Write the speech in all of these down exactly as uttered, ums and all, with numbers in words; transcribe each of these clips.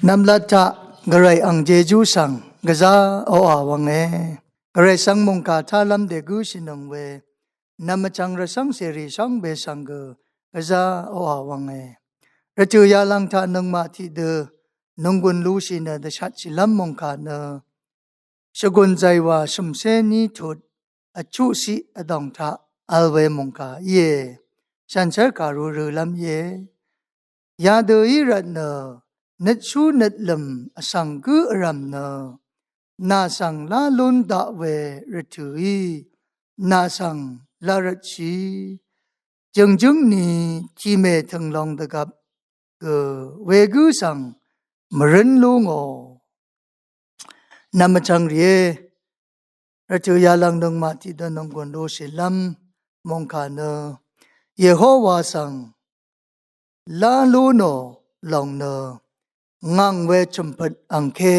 Nvmlat taq Gvray ang Jejú svng gvzá oqà wvnge. Gvray svng mòngkà tálv́m dègǿshìnøng we nvmvchvng rvcv́ng cèrì shvngbe svng gø gvzá oqà wvnge. Rvtø̀ yalvng taq nøngmaq tiqdø nònggùn lushì nø dvshatshìlv́m mòngkà nø shvgùn zàywà shø̀mcé ní tut vchuqciq vdòng taq vl we mòngkà íe. Shànshér kàru rølv́m íe. Yadø í rvtnø nøtshú nøtlø̀m vsvng gǿ vrv̀m nø nà svng lá lún daq we rvtø̀í nà svng lá rvtshì jø̀ngjǿng ni tìmè tø̀nglong dvgvp gø wegǿ svng mvrǿn lú ngò. Nvmvchvng rìé, rvtø̀ yalvng nøngmaq tiqdø nònggùn lushìlv́m mòngkà nø Yehowa svng lá lú nò lòng nø ngv̀ng we chø̀mpøt angké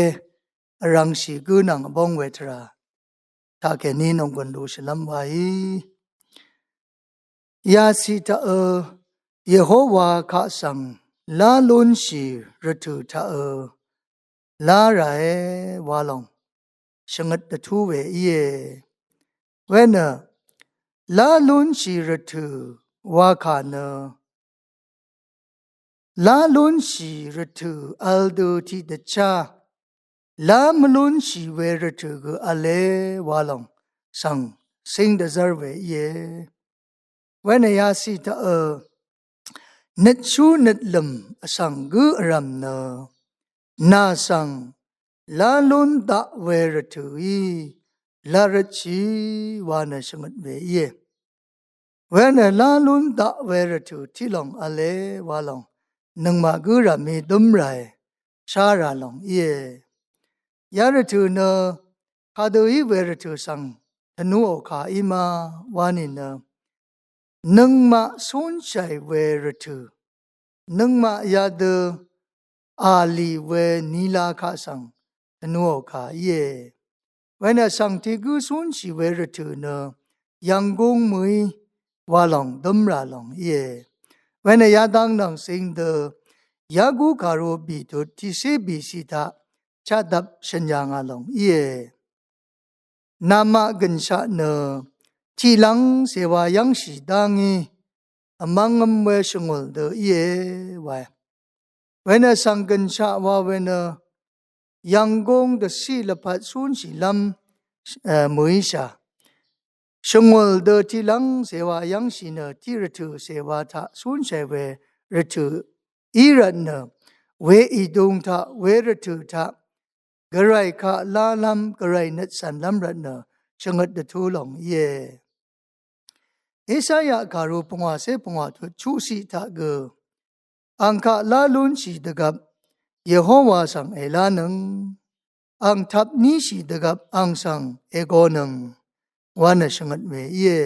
vrvngshì gǿ nvng vbóng we tvrà taqkèní nònggùn lushìlv́m waí. Yaciq taqø Yehowa kaq svng lá lúnshì rvtø̀ taqø lá ràe wa lòng shvngøt dvtú we íe. Wenø lá lúnshì rvtø̀ wa kà nø lá lúnshì rvtø̀ vl dø tiqdvchá lá mvlúnshì we rvtø̀ gø v̄le wa lòng svng cíng dvzv́r we íe. Wenø yaciq taqø nøtshú nøtlø̀m vsvng gǿ vrv̀m nø nà svng lá lún daq we rvtø̀í lá rvtshì wa nø shvngøt we íe. Wenø lá lún daq we rvtø̀ tiq lòng v̄le wa lòng nøngmaq gǿ rv̀mí dǿm ràe, shá rà lòng íe. Ya rvtø̀ nø kadø í we rvtø̀ svng tvnúò kà í ma wa nìnø nøngmaq cúnshàì we rvtø̀, nøngmaq yadø à lì we nila kaq svng tvnúò kà íe. Wenø vsvng tiq gǿ cúnshì we rvtø̀ nø yv̀nggúng mø̀í wa lòng dǿm rà lòng íe. Wenø yadang nvng cing dø Yaku kàru bìtut tiqcé bìciq taq chaqdvp shø̀n yà ngà lòng íe. Namaq gø̀nshaq nø tiqlv́ng cèwa yv́ngshì dá ngí vmv́ngv́m we shvngùl dø íe wae. Wenø svng gø̀nshaq wa wenø yv̀nggúng dvciq lvpat cúnshìlv́m mø̀íshà. Shvngùl dø tiqlv́ng cèwa yv́ngshì nø tiq rvtø̀ cèwa taq cúnshàì we rvtø̀ í rvtnø we ìdung taq we rvtø̀ taq Gvray kaq lálv́m Gvray nøt cv̀nlv́m rvtnø shvngøt dvtú lòng íe. Esaya kàru pungwàcé pungwà tut chuqciq taq gø ang kaq lá lúnshì dvgvp Yehowa svng èlánøng, ang tvp níshì dvgvp ang svng ègonøng wa nø shvngøt we íe.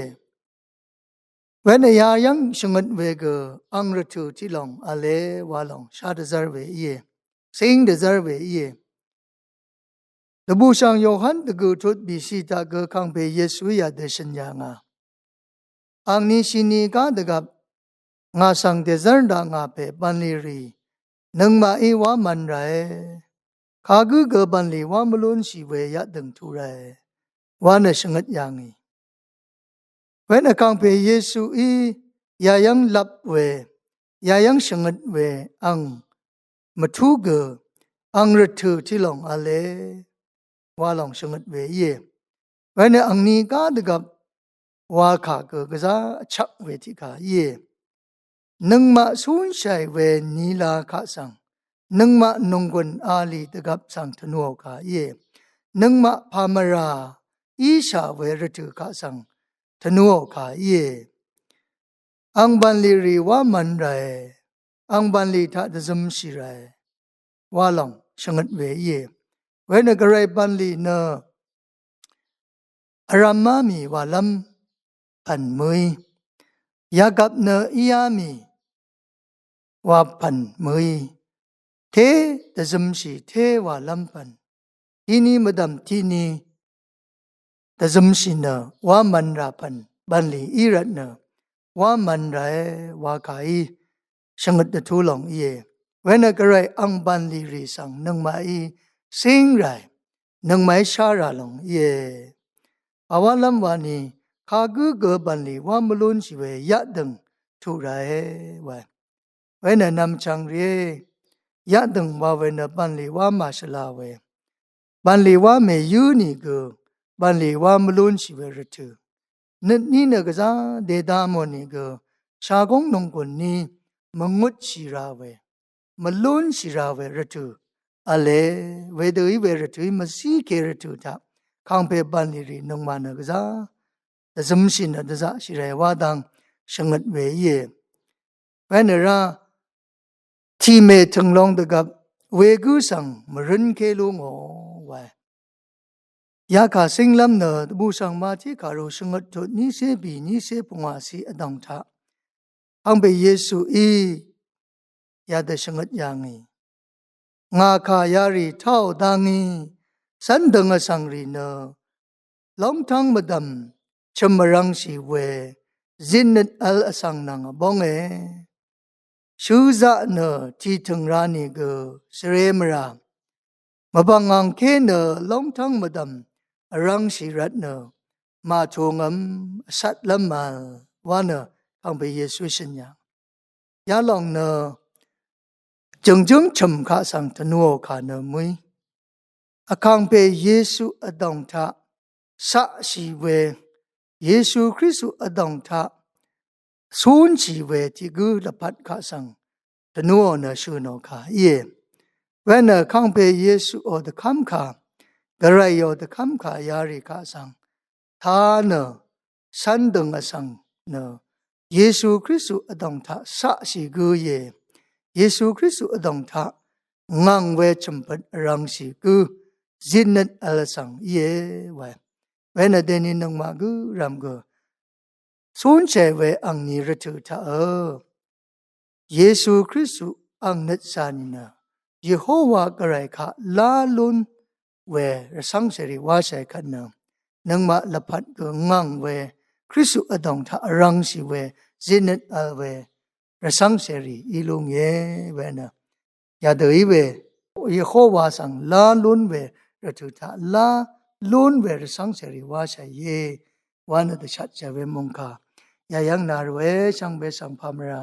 Wenø ya yv́ng shvngøt we gø ang rvtø̀ tiq lòng v̄le wa lòng shá dvzv́r we íe. Cíng dvzv́r we íe. Dvbùshv̀ng Yohan dvgø̀ tut bìciq taq gø kàngpè Yesuí yadø shø̀n yà ngà. Angni shini gá dvgvp ngà svng dèzv́r daq ngà pè bv̀nlì rì nøngmaqí wá mvn ràe. Kagǿ gø bv̀nlì wá mvlúnshì we yaqdø̀ng tuq ràe wa nø shvngøt yà ngì. Wenø kàngpè Yesuí yayv́ng lap we, yayv́ng shvngøt we ang mvtú gø ang rvtø̀ tiq lòng v̄le wa lòng shvngøt we íe. Wenø angni gá dvgvp wa kà gø gvzá vchvk we tiq kà íe. Nøngmaq cúnshàì we nila kaq svng, nøngmaq nònggùn a lì dvgvp svng tvnuò kà íe. Nøngmaq pàmvrà íshà we rvtø̀ kaq svng tvnuò kà íe. Ang bv̀nlì rì wá mvn ràe, ang bv̀nlì taq dvzømshì ràe wa lòng shvngøt we íe. Wenø Gvray bv̀nlì nø vrvmá mì wàlv́m pv̀n mø̀í, yagvp nø íá mì wa pv̀n mø̀í, té dvzømshì té wàlv́m pv̀n, tiqni mvdv̀m tiqni dvzømshì nø wá mvn rà pv̀n bv̀nlì í rvtnø wá mvn ràe wa kàí shvngøt dvtú lòng íe. Wenø Gvray ang bv̀nlì rì svng nøngmaqí síng ràe, nøngmaqí shá rà lòng íe. Pàwálv́m wani kagǿ gø bv̀nlì wá mvlúnshì we yaqdø̀ng tuq ràe wae. Wenø nvmchvng rìé, yaqdø̀ng wa we nø bv̀nlì wá màshvla we, bv̀nlì wá mèyǿ nìgø bv̀nlì wá mvlúnshì we rvtø̀, nøtní nø gvzá dèda mò nìgø shagóng nònggùn ní mvngutshì ra we, mvlúnshì ra we rvtø̀ v̄le. Wedø í we rvtø̀ í mvzíke rvtø̀ taq kàngpè bv̀nlì rì nøngmaq nø gvzá dvzømshì nø dvzaqshì ràe wá dang shvngøt we íe. Wenø rá tìmè tø̀nglong dvgvp wegǿ svng mvrǿnké lú ngò wae. Yakà cínglv́m nø dvbù svng matiq kàru shvngøt tut nícé bì nícé pungwàciq vdòng taq kàngpè Yesuí yadø shvngøt yà ngì, ngà kà yarì táò dá ngí, cv́n døng vsvng rì nø lóngtv́ng mvdv̀m chø̀m vrv̄ngshì we zitnøt vl vsvng nvng vbónge. Shø̄zaq nø tìtø̀ng ra nìgø svre mvrà, mvbv̀ng angké nø lóngtv́ng mvdv̀m vrv̄ngshì rvt nø màtungvm vcatlv́m màvl wa nø kàngpè Yesu shø̀n yà. Yalòng nø jø̀ngjǿng chø̀m kaq svng tvnuò kà nø mø̀í, vkàngpè Yesu vdòng taq caqshì we, Yesu Kristu vdòng taq cúnshì we tiq gǿ lvpat kaq svng tvnuò nø shø̀nò kà íe. Wenø kàngpè Yesuò dvkv́mkà, Gvrayò dvkv́mkà yarì kaq svng tā nø cv́n døng vsvng nø Yesu Kristu vdòng taq caqshì gǿ íe. Yesu Kristu vdòng taq ngv̀ng we chø̀mpøt vrv̄ngshì gǿ zitnøt vl vsvng íe wae. Wenø dèni nøngmaq gǿ rv̀m gø cúnshì we angni rvtø̀ taqø Yesu Kristu ang nøt zà nìnø Yehowa Gvray kaq lá lún we rvcv́ngcèrì wáshàì kvt nø nøngmaq lvpat gø ngv̀ng we Kristu vdòng taq vrv̄ngshì we zitnøt vl we rvcv́ngcèrì í lú ngìe. Wenø yadø í we Yehowa svng lá lún we rvtø̀ taq lá lún we rvcv́ngcèrì wáshàìe wa nø dvshatshà we mòngkà yayv́ng nà rvwè shvngbe svng pà mvrà